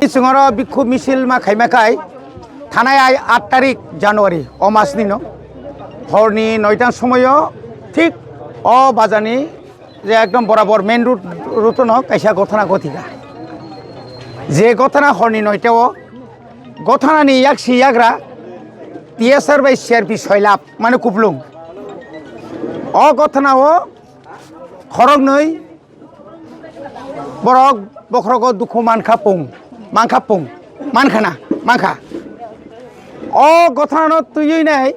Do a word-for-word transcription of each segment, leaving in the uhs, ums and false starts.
Chwng oro bikhub misil ma khaima khai thanai ai aat tarik January o masni no horni noita somoyo thik o bazani je ekdom borabor main road, road no kaisa gothana gothika. Je gothana horni noita o gothana ni yaksi yagra T S R bai C R P soilap mane kuplung. O gothana o khoroknwi borok bokhorogo dukhu mankha pung, mankha pung, mankhana, mankha. O gothana no twiwi nai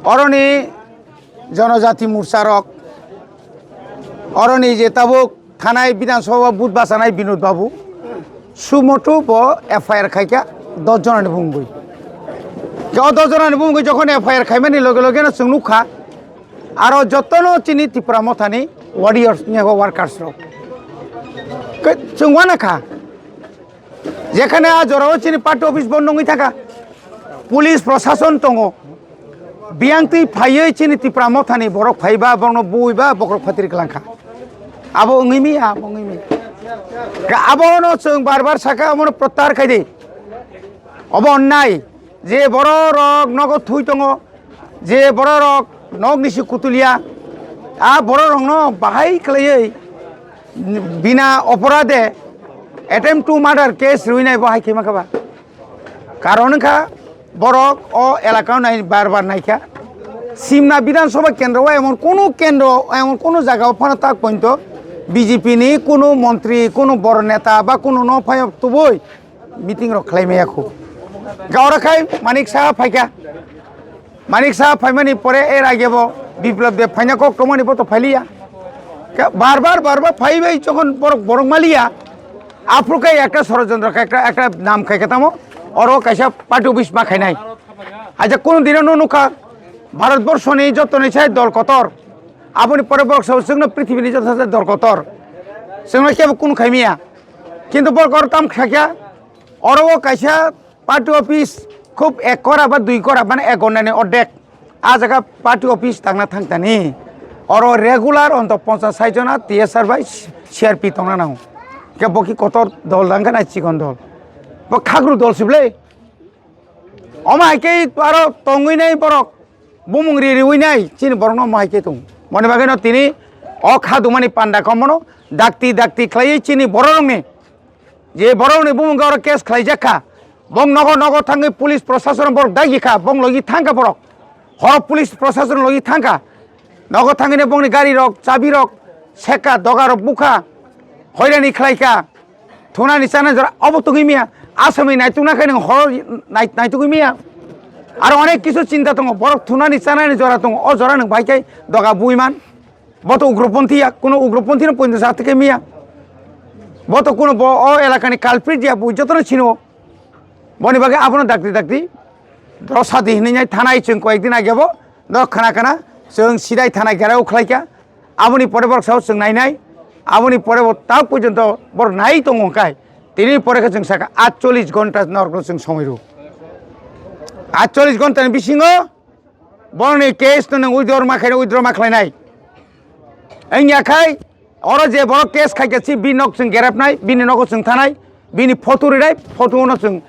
oroni Jonojati Morcha rok, oroni je tabuk thanai Bidhan Sabha booth bachanai Binod Babu, sumotu bo F I R khaikha dos jonani bumungwi. O dos jonani bumungwi jokhon F I R khaimani loge loge no chwng nukha, aro jotono chini Tipra Mothani warriors ni abo workers rok. Ke chwng wanakha. Jekhane a jorao chini party office bondo wngwi thangkha, police prosason tongo, biyang twi phaiwi chini Tipra Mothani borok phaiba, borokno buiba, bokhorok phatri kwlangkha. Abo wngwi mi, abo wngwi mi. Ka-, abono chwng bar bar sakha, abono prottahar khai di. Obo onnai, je borok rok nogo thui tongo, je borok rok nok nisi kutulia, a borok rokno bahai khlaiwi bina oporade attempt to murder case rwinai bo hai khe mankha ba. Karon wngkha borok o elaka o nai bar bar naikha. Simna Bidhan Sabha kendro o emon kunu kendro, emon kunu jaga o phano tak pointo B J P ni kunu montri, kunu boro neta ba kunu no phai tubui meeting rok khlai maya khu. Ga oro khai Manik Saha phaikha. Manik Saha phaimani pore er age bo Biplab Deb phaina kok tongmani bo to phailiya. Ka-, bar bar, bar bar phai bai jokhon borok, borok maliya, aphuru khe ekta sorojontro khe ekta, ekta nam khai khe tamo, oro kaisa party office ma khainai. Aja kunu dino no nukha, Bharat Borso ni joto ni sai dol kotor. Aboni pore borok sabo chwngno prithibi ni joto sai dol kotor. Chwngno kebo kunu khaimiya. Kintu borok oro tam khakya, oro o kaisa party office khub ek kora ba dui kora, mane ek ghonta ni ordek. A jaga party office tangna thang tani. Oro regular onto ponchas sai jona T S R bai C R P tongna nango. Ke bo ki kotor dol dang khe nai chikon dol. Bo khagru dol sible. Omo hai khe aro tongwi nai borok. Bumung ri riwi nai chini borok no omo hai khe tong. Moni bagwi no tini o kha dumani panda komono dakti dakti khlaiwi chini borok rokni. Je borokni bumung oro case khlaijak kha, bong nogo nogo thangwi police prosason borok dagi kha, bong logi thang kha borok. Horo police prosason logi thang kha. Nogo thangwi bongni gari rok, chabi rok, seka, doga rok bukha, hoirani khlai kha. Thunani chanani jora obo tugwi miya. Asami naitukna khe nwng horo nai-, naitugwi miya. Aro onek kisu chinta tongo, borok thunani chanani jora tongo, o jora nwng bai khe doga bui man. Bo to ugroponthi ya, kuno ugroponthi no poito sa thike miya. Bo to kuno bo o elakani culprit ya, bo jotono sino. Boni bagwi abono dakti dakti. Doro sadi hinwi nai thanai chwng koyek din age bo. Doro khana khana chwng sidai thanai gera ukhlai kha. Aboni pore borok sao chwng nai nai. Aboni pore bo ta porjonto borok nai tongo kai. Tini pore khe chwng saka atchollish ghonta norok chwng somoi rw. Atchollish ghonta ni bisingo Borokni case no nwng withdraw ma khaino withdraw ma khlainai. Wngya khai oro je borok case khaikha si bini nok chwng gerepnai, bini nogo chwng thanai, bini photo rinai, photo no chwng